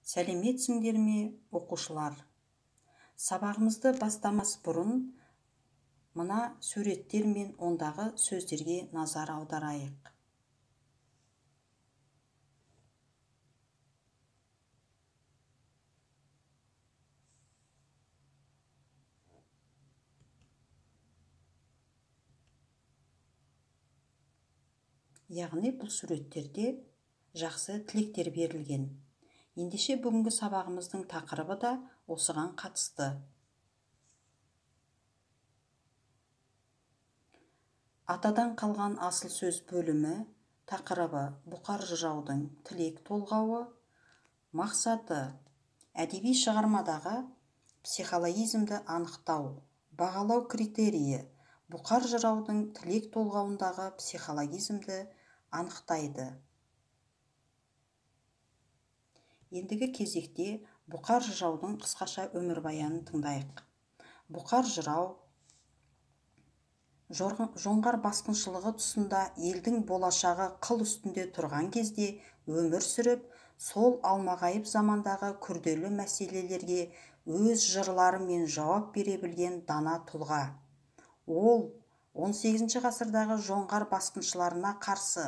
Сәлеметсіңдер ме, оқушылар? Сабағымызды бастамас бұрын мына суреттер мен ондағы сөздерге назар аударайық. Яғни бұл суреттерде жақсы тілектер берілген. Ендеше бүгінгі сабағымыздың тақырыбы да осыған қатысты. Атадан қалған асыл сөз бөлімі, тақырыбы Бұқар жыраудың тілек толғауы, мақсаты әдеби шығармадағы психологизмді анықтау, бағалау критерийі Бұқар жыраудың тілек толғауындағы психологизмді анықтайды. Ендігі кезекте Бұқар жыраудың қысқаша өмірбаянын тыңдайық. Бұқар жырау жоңғар басқыншылығы тұсында елдің болашағы қыл үстінде тұрған кезде өмір сүріп, сол алмағайып замандағы күрделі мәселелерге өз жырларымен жауап бере білген дана тұлға. Ол 18 ғасырдағы жоңғар басқыншыларына қарсы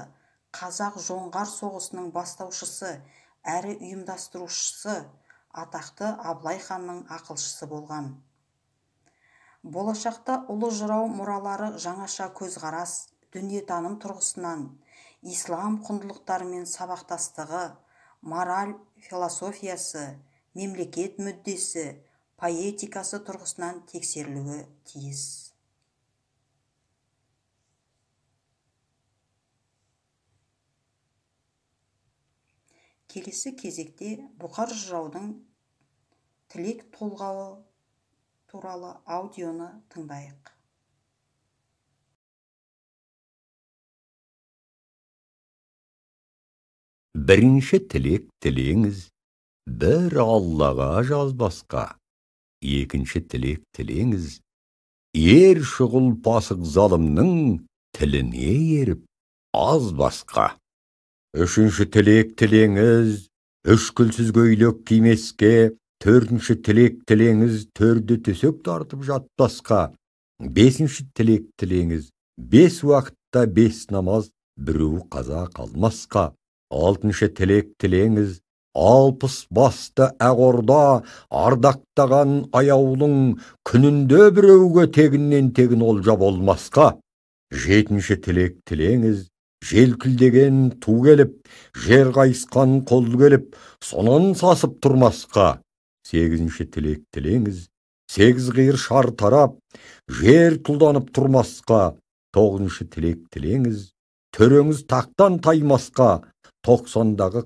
қазақ-жоңғар соғысының бастаушысы әрі ұйымдастырушысы, атақты Абылай ханның ақылшысы болған. Болашақта ұлы жырау мұралары жаңаша көзқарас, дүниетаным тұрғысынан, ислам құндылықтарымен сабақтастығы, мораль философиясы, мемлекет мүддесі, поэтикасы тұрғысынан тексерілуі тиіс. Келесі кезекте Бұқар жыраудың тілек толғауы туралы аудионы тыңдайық. Бірінші тілек тілеңіз, бір Аллаға жазбасқа. Екінші тілек тілеңіз, ер шұғыл пасық залымның тіліне еріп азбасқа. Үшінші тілек тілеңіз, үш күлсіз көйлек кимеске. Төртінші тілек тілеңіз, төрді төсек тартып жатпасқа. Бесінші тілек тілеңіз, бес уақытта бес намаз, біреу қаза қалмасқа. Алтыншы тілек тілеңіз, 60 басты Ақорда ардақтаған аяулың күнінде біреуге тегіннен тегін олжа болмасқа. Жетінші тілек тілеңіз, желкілдеген ту келіп, жер қайысқан қол келіп, сонан сасып тұрмасқа. Сегізінші тілек тілеңіз, 8 қиыр шар тарап, жер тұлданып тұрмасқа. Тоғызыншы тілек тілеңіз, төреңіз тақтан таймасқа. 90-дағы